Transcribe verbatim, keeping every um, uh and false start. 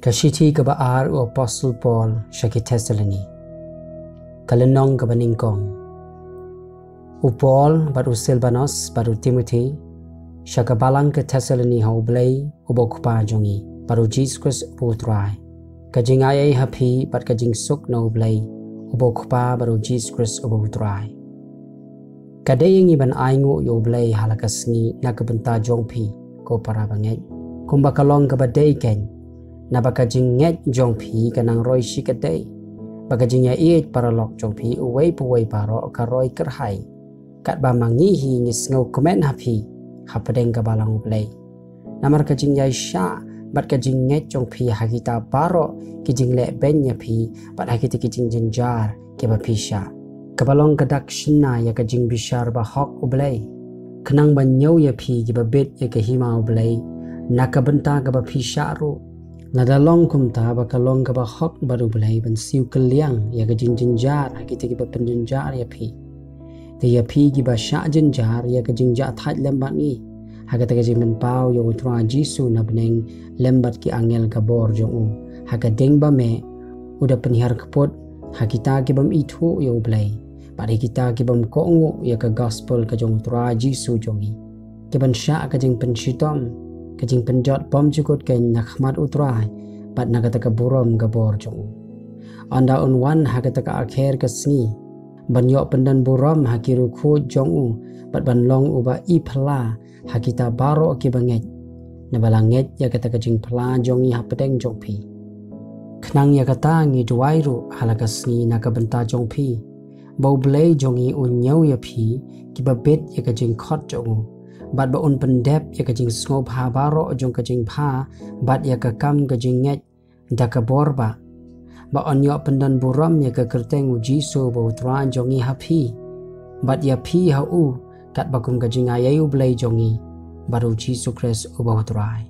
Ka shithi kaba ar u Apostol Paul sha ki Thessaloni. Ka lynnong kaba nyngkong. U Paul bad u Silbanus bad u Timothi, sha ka balang ka Thessaloni ha U Blei uba U Kpa jong ngi bad U Jisu Khrist uba U Trai. Ka jingai ei ha phi bad ka jingsuk na U Blei uba U Kpa bad U Jisu Khrist uba U Trai. Ka dei ïa ngi ban ainguh ïa U Blei ha la ka sngi na ka bynta jong phi, ko para bangeit. Kumba ka long kaba dei kein, naba ka jingngeit jong phi ka nang roi shi katdei, ba ka jingïaieit paralok jong phi uwei pa uwei baroh ka roi kyrhai. Katba ma ngi hi ngi sngewkmen ha phi hapdeng ka balang U Blei. Namar ka jingïaishah bad ka jingngeit jong phi ha kita baroh ki jinglehbeiñ ïa phi bad ha kita ki jingjynjar kiba phi shah. Kaba long ka dak shynna ïa ka jingbishar bahok U Blei, khnang ban ñiew ïa phi kiba bit ïa ka hima U Blei na ka bynta kaba phi shah ruh. Lada long kumta, ba ka long kaba hok bad U Blei ban siew kylliang ïa ka jingjynjar ha kita kiba pynjynjar ïa phi. Te ïa phi kiba shah jynjar ïa ka jingjahthait lem bad ngi, ha kata ka jingpynpaw ïa U Trai Jisu na bneng lem bad ki angel ka bor jong u, ha ka ding ba meh u da pynhiar kput ha kita ki bym ithuh ïa U Blei bad ha kita ki bym kohnguh ïa ka gospel ka jong U Trai Jisu jong ngi, ki ban shah ka jingpynshitom, ka jingpynjot bymjukut kein na khmat U Trai bad na kata ka burom ka bor jong u. Ynda un wan ha kata ka akher ka sngi, ban ïoh pyndon burom ha ki riewkhuid jong u bad ban long uba i phylla ha kita baroh kiba ngeit, naba la ngeit ïa kata ka jingphylla jong ngi hapdeng jong phi. Khnang ïa kata ngi duwai ruh ha la ka sngi na ka bynta jong phi, ba U Blei jong ngi un ñiew ïa phi kiba bit ïa ka jingkhot jong u, bad ba un pyndep ïa ka jingsngewbha baroh jong ka jingbha bad ïa ka kam ka jingngeit da ka bor bah, ba un ïoh pyndon burom ïa ka kyrteng U Jisu uba U Trai jong ngi ha phi, bad ïa phi ha u, katba kum ka jingai ei U Blei jong ngi bad U Jisu Khrist uba U Trai.